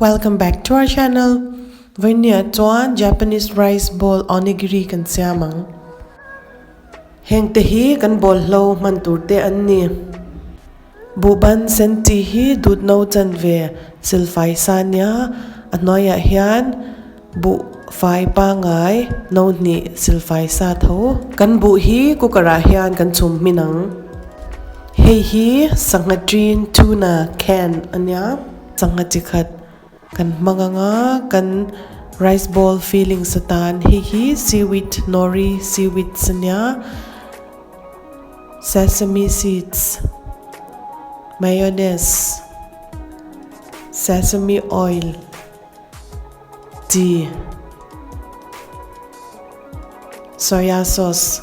Welcome back to our channel. Vawinia chuan Japanese rice ball onigiri kan siam ang. Heng te hi kan bawlhlo hman tur te an ni. Buhban sen chi hi dut no chanve silfai sa nia a hnuaiah hian buh fai pangai no hnih silfai sa tho. Kan buh hi cooker ah hian kan chhum hmin ang. Hei hi sangha ṭin tuna can a nia. Sangha chi khat kan hmang anga kan rice ball fillings atan hei hi seaweed nori seaweeds a nia. Sesame seeds, mayonnaise, sesame oil. Chi, soya sauce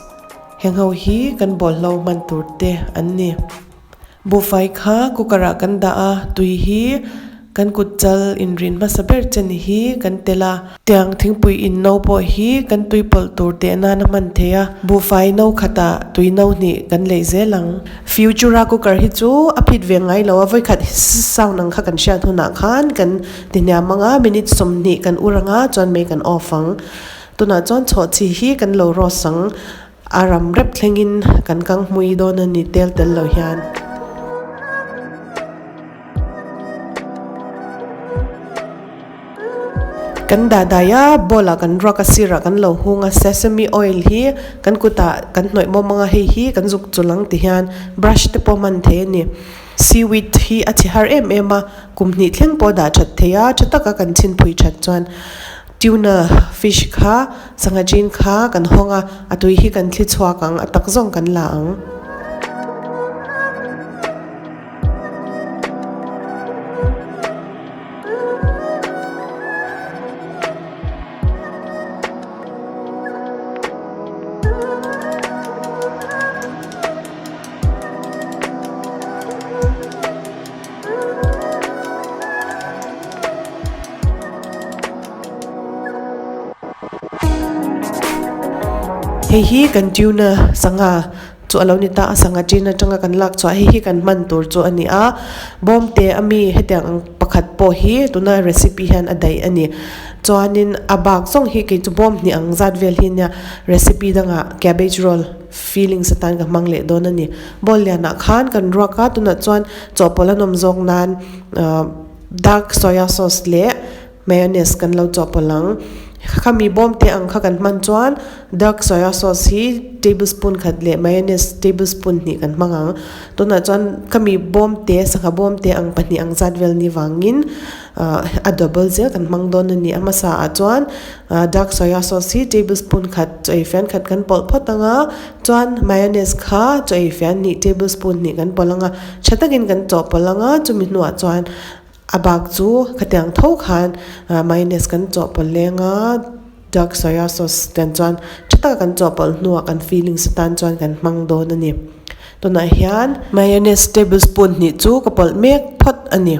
heng ho hi kan bawlhlo hman tur te an ni. Buhfai kha cooker ah kan dah a, tui hi kan kut chal inrin hmasa ber chen hi kan tel a. Tiang thingpui in no pawh hi kan tui pawlh tur teh nan a hman thei a, buhfai no khatah tui no hnih kan leih zel ang. Futura cooker hi chu a phit ve ngai lo a, vawikhat sound ang kha kan hriat hunah khan kan ti hniam ang a, minute 20 kan ur ang a, chuan mei kan off ang. Tunah chuan chhawhchhi hi kan lo roast ang, a ram rep thlengin kan kang hmui dawn a ni tel tel lo hian. Kan dah dai a, bowl ah kan ruak a sirah kan lo hung a, sesame oil hi kan kutah kan hnawih mawm ang a, hei hi kan zuk chulh ang ti hian brush te pawh hman thei a ni. Seaweed hi a chhe har em em a, kum hnih thleng pawh dah that thei a, tha taka kan chhinphui that chuan tuna fish kha sangha chin kha kan hawng a, a tui hi kan thli chhuak ang, a tak zawng kan la ang. Hei hi kan tuna sangha chu a lo ni ta a sangha tin atanga kan lak chhuah hei hi kan hman tur chu a ni a bawm te ami hetiang ang pakhat pawh hi tuna recipe hian a daih a ni chuanin a bak zawng hi kei chu bawm hnih ang zat vel hi nia recipe dangah cabbage roll fillings atan ka hmang leh dawn a ni bowl lianah khan kan ruak a tunah chuan chawhpawlh a nawm zawk nan ahh dark soya sauce leh mayonnaise kan lo chawhpawlh ang khami bawm te ang kha kan hman chuan dark soya sauce hi tablespoon khat leh mayonnaise tablespoon hnih kan hmang ang tunah chuan khami bawm te sangha bawm te ang pahnih ang zat vel ni vangin ah a double zel kan hmang dawn a ni a hmasa ah chuan ah dark soya sauce hi tablespoon khat chaw ei fian khat kan pawlh phawt ang a chuan mayonnaise kha chaw ei fian hnih tablespoon hnih kan pawlh ang a tha takin kan chawhpawlh ang a chumi hnuah chuan. A bak chu khatiang tho khan mayonnaise kan chawhpawlh leng a dark soya sauce ten chuan tha taka kan chawhpawlh hnuah kan fillings atan chuan kan hmang dawn a ni. Tunah hian mayonnaise tablespoon hnih chu ka pawlh mek phawt a ni.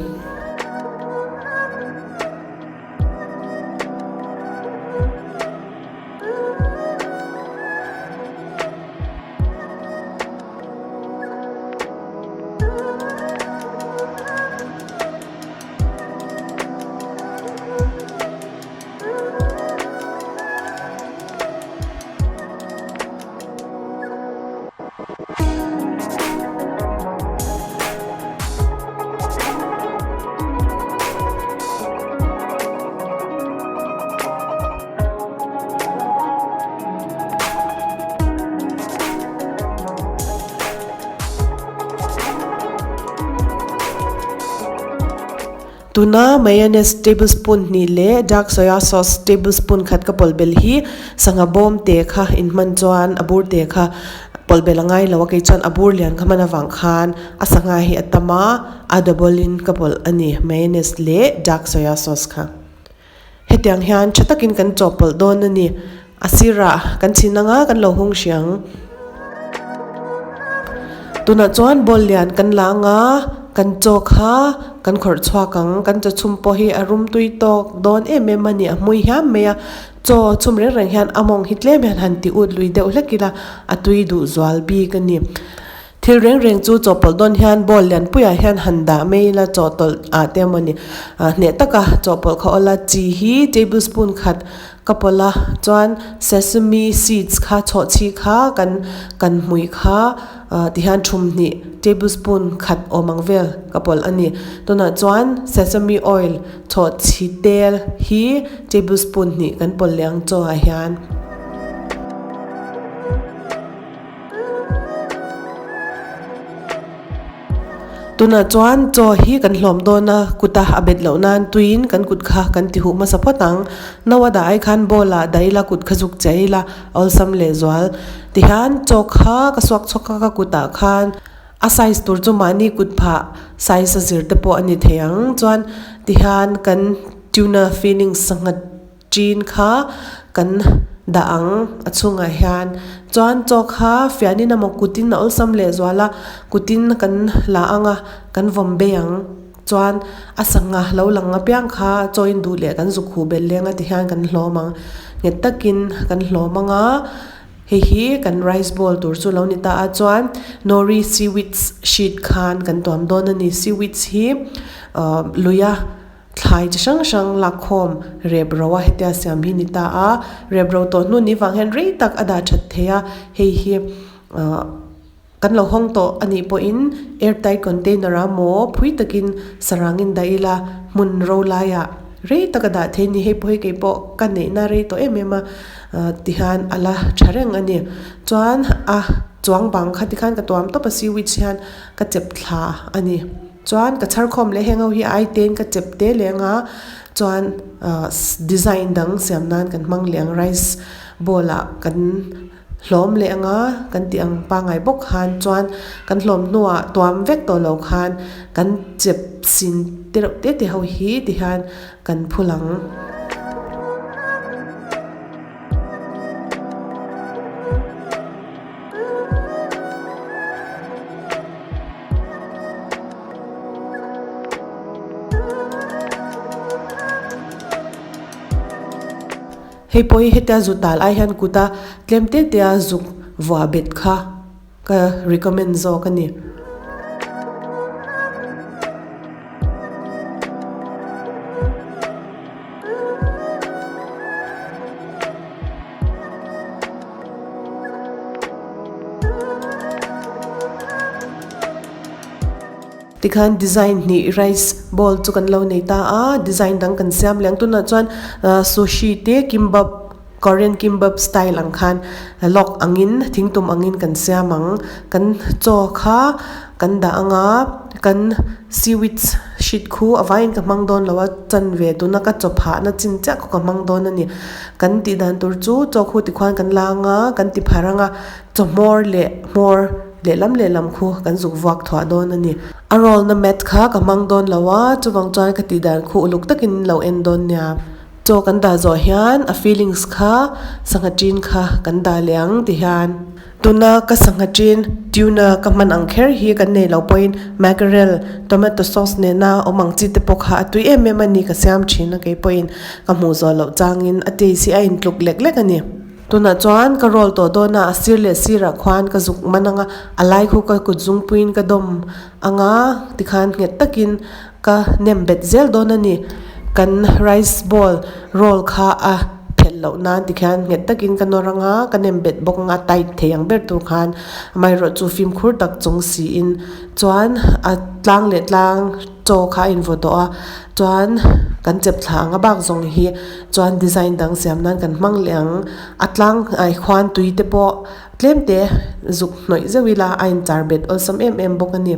Tuna mayonnaise tablespoon hnih leh dark soya sauce tablespoon khat ka pawlh belh hi sangha bawm te kha inhman chuan a bur te kha pawlh belh a ngai lo a kei chuan a bur lian kha hman avang khan a sangha hi a tam a a double in ka pawlh a ni mayonnaise leh dark soya sauce kha. Hetiang hian tha takin kan chawhpawlh dawn a ni. A sirah kan chhin anga kan lo hung hri ang. Tunah chuan bowl lian kan la anga kan chaw kha kan khawrh chhuak ang. Kan chaw chhum pawh hi a rum tui tawk dawn em em a ni. A hmui hiam mai a, chaw chhum reng reng hian a mawng hi tlem hian han ti ut lui deuh hlek ila a tui duh zual bik a ni. Thil reng reng chu chawhpawlh dawn hian bowl lian puiah hian han dah mai ila chawhtawlh ah te emawni hneh taka chawhpawlh kha awla chi hi tablespoon khat ka pawlh a chuan sesame seeds kha chhawhchhi kha kan kan hmui kha ah tihian thum hnih tablespoon khat awm ang vel ka pawlh a ni tunah chuan sesame oil chhawhchhi tel hi tablespoon hnih kan pawlh leh ang chaw ah hian. Tunah chuan chaw hi kan hlawm dawn a, kut a a bet loh nan tuiin kan kut kha kan ti huh hmasa phawt ang. No a dah ai khan bowl ah dah ila kut kha zuk che ila awlsam leh zual. Tihian chaw kha ka suak chhawk a ka kutah khan a size tur chu mahni kut phah size a zir te pawh a ni thei ang. Chuan tihian kan tuna filling sangha Ṭin kha kan dah ang a chhungah hian chuan chaw kha fianin emaw kutin a awlsam leh zual a kutin kan la ang a kan vawm bei ang chuan a sangha lo lang apiang kha chaw in duh leh kan zuk huh belh leng a ti hian kan hlawm ang nghet takin kan hlawm ang a hei hi kan rice bowl tur chu lo ni ta a chuan nori seaweeds sheet khan kan tuam dawn a ni seaweeds hi ah luia. Thlai chi hrang hrang lakkhawm rep ro a hetia siam hi ni ta a, rep ro tawh hnu ni vang hian rei tak a dah that thei a, hei hi ahh kan lo hawng tawh a nih pawhin air tight container ah maw phui takin sarangin dah ila hmun ro laiah rei tak a dah thei a ni, hei pawh hi keipawh ka neihna rei tawh em em a ahh tihian a la tha reng a ni, chuan a chuang bang kha tikhan ka tuam tawp a sewage hian ka chep thla a ni. Chuan ka chhar khawm leh heng ho hi ai tein ka chep te leh anga chuan ahh design dang siam nan kan hmang leh ang rice bowl ah kan hlawm leh anga kan tih ang pangngai bawk khan chuan kan hlawm hnuah tuam vek tawh lo khan kan chep sin te reuh te te ho hi ti hian kan phul ang. Hei pawh hi hetia zu tal ai hian kuta tlem te te a zuk vuah bet kha ka recommend zawk a ni. Tikhan design hnih rice bowl chu kan lo nei ta a design dang kan siam leh ang tunah chuan ah sushi te kimbap korean kimbap style ang khan lawk angin thingtum angin kan siam ang kan chaw kha kan dah anga kan seaweeds sheet khu a vaiin ka hmang dawn lo a chanve tuna ka chaw phahna chin chiah khu ka hmang dawn a ni kan tih dan tur chu chaw khu tikhuan kan la anga kan ti phar anga chaw hmawr leh hmawr lehlam lehlam khu kan zuk vuak thuah dawn a ni a roll na mat kha ka hmang dawn lo a chuvang chuan ka tih dan khu uluk takin lo en dawn nia chaw kan dah zawh hian a feelings kha sangha tin kha kan dah leh ang ti hian. Tuna ka sangha tin tuna ka hman ang kher hi kan nei lo pawhin mackerel, tomato sauce nena awm ang chi te pawh kha a tui em em a ni ka siam thin a kei pawhin ka hmuh zawh loh changin a taste hi a intluk lek lek a ni. Tunah chuan ka roll tawh dawn a, a sir leh sirah khuan ka zuk man ang a, a lai khu ka kut zungpuiin ka dawm ang a tikhan nghet takin Ka nem bet zel dawn a ni. Kan rice bowl roll kha a phelh loh nan tikhian nghet takin ka nawr anga ka nem bet bawk anga tight thei ang ber tur khan amaherawh chu fimkhur tak chung siin chuan a tlang leh tlang chaw kha a invaw tawh a chuan kan chep thla ang a bak zawng hi chuan design dang siam nan kan hmang leh ang a tlang ah khuan tui te pawh tlem te zuk hnawih zeuh ila a inchar bet awlsam em em bawk a ni.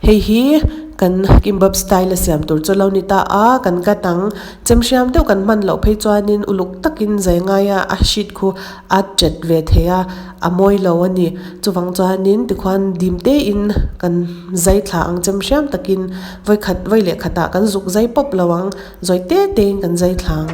Hei hi kan kimbap style a siam tur chu lo ni ta a, kan cut ang. Chemhriam deuh kan hman loh phei chuanin uluk takin zai ngaia a sheet khu a chet ve thei a, a mawi lo a ni. Chuvang chuanin tikhuan dim tein kan zai thla ang chemhriam takin vawikhat vawi leh khatah kan zuk zai pawp lo ang, zawi te tein kan zai thla ang.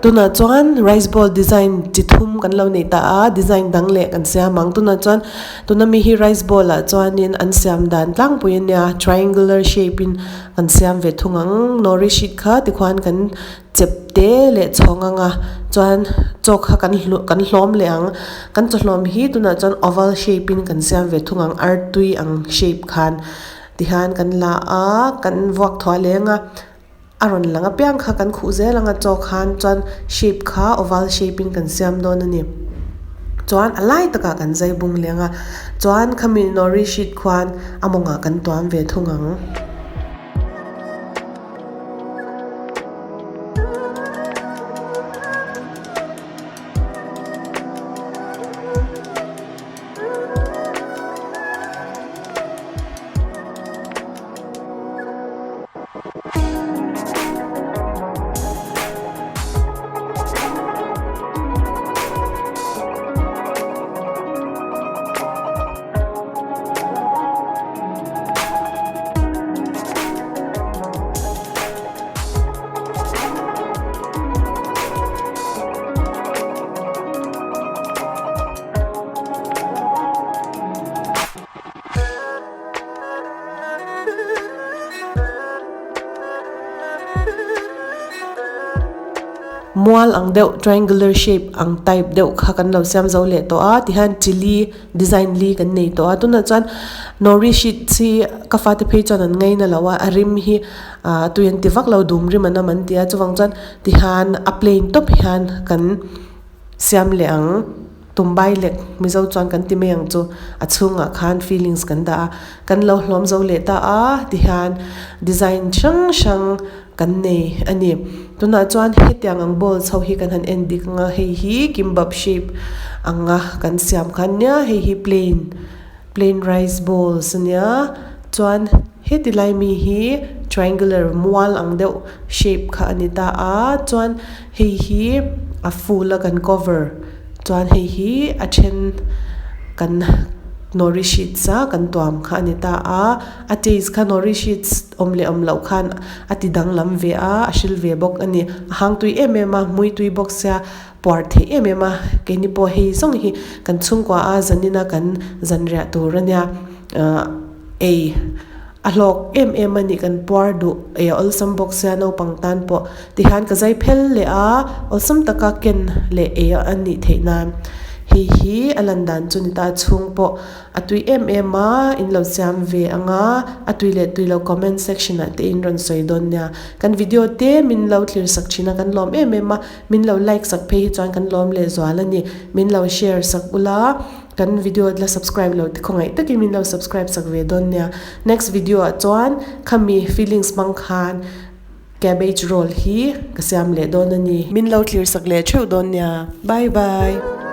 Tunah chuan rice bowl design chi thum kan lo nei ta a, design dang leh kan siam ang. Tunah chuan tuna mi hi rice bowl ah chuanin an siam dan tlangpui a nia, triangular shape in kan siam ve thung ang. Nori sheet kha tikhuan kan chep te leh chhawng ang a, chuan chaw kha kan kan hlawm leh ang. Kan chaw hlawm hi tunah chuan oval shape in kan siam ve thung ang, artui ang shape khan tihian kan la a, kan vuak thuah leng a. A rawn lang apiang kha kan khuh zel anga chaw khan chuan shape kha oval shape in kan siam dawn a ni. Chuan a lai takah kan zai bung leh anga chuan khami nori sheet khuan a mawngah kan tuam ve thung ang. Mual ang deuh triangular shape ang type deuh kha kan lo siam zo leh tawh a tihian chili design li kan nei tawh a tunah chuan nori sheet hi ka fate phei chuan an ngaina lo a a rim hi ah tui an ti vak lo dum rim an awm an ti a chuvang chuan tihian a plain tawp hian kan siam leh ang. Tumbai lek Mizo chuan kan ti mai ang chu a chhungah khan feelings kan dah a, kan lo hlawm zo leh ta a tihian design hrang hrang kan nei a ni. Tunah chuan hetiang ang bowls ho hi kan han en dik ang a, hei hi kimbap shape anga kan siam kha ania, hei hi plain plain rice bowls ania chuan heti lai mi hi triangular mual ang deuh shape kha a ni ta a chuan hei hi a full a kan cover chuan hei hi a then kan nori sheets a kan tuam kha a ni ta a a taste kha nori sheets awm leh awm loh khan a ti danglam ve a a hril ve bawk a ni a hang tui em em a hmui tui bawk sia. Puar theih em em a, keini pawh hei zawng hi kan chhungkua a zanina kan zanriah tur a nia, ahh ei a hlawk em em a ni kan puar duh ei a awlsam bawk sia naupang tan pawh tihian ka zai phel leh a awlsam taka ken leh ei a nih theih nan hei hi a lan dan chu ni ta a chhung pawh a tui em em a in lo siam ve ang a a tui leh tui lo comment section ah te in rawn sawi dawn nia kan video te min lo thlir sak thin a kan lawm em em a. Min lo like sak phei hi chuan kan lawm leh zual a ni. Min lo share sak ula, kan video la subscribe lo te khawngaih takin min lo subscribe sak ve dawn nia. Next video ah chuan khami feelings hmang khan cabbage roll hi ka siam leh dawn a ni. Min lo thlir sak leh theuh dawn nia. Bye bye.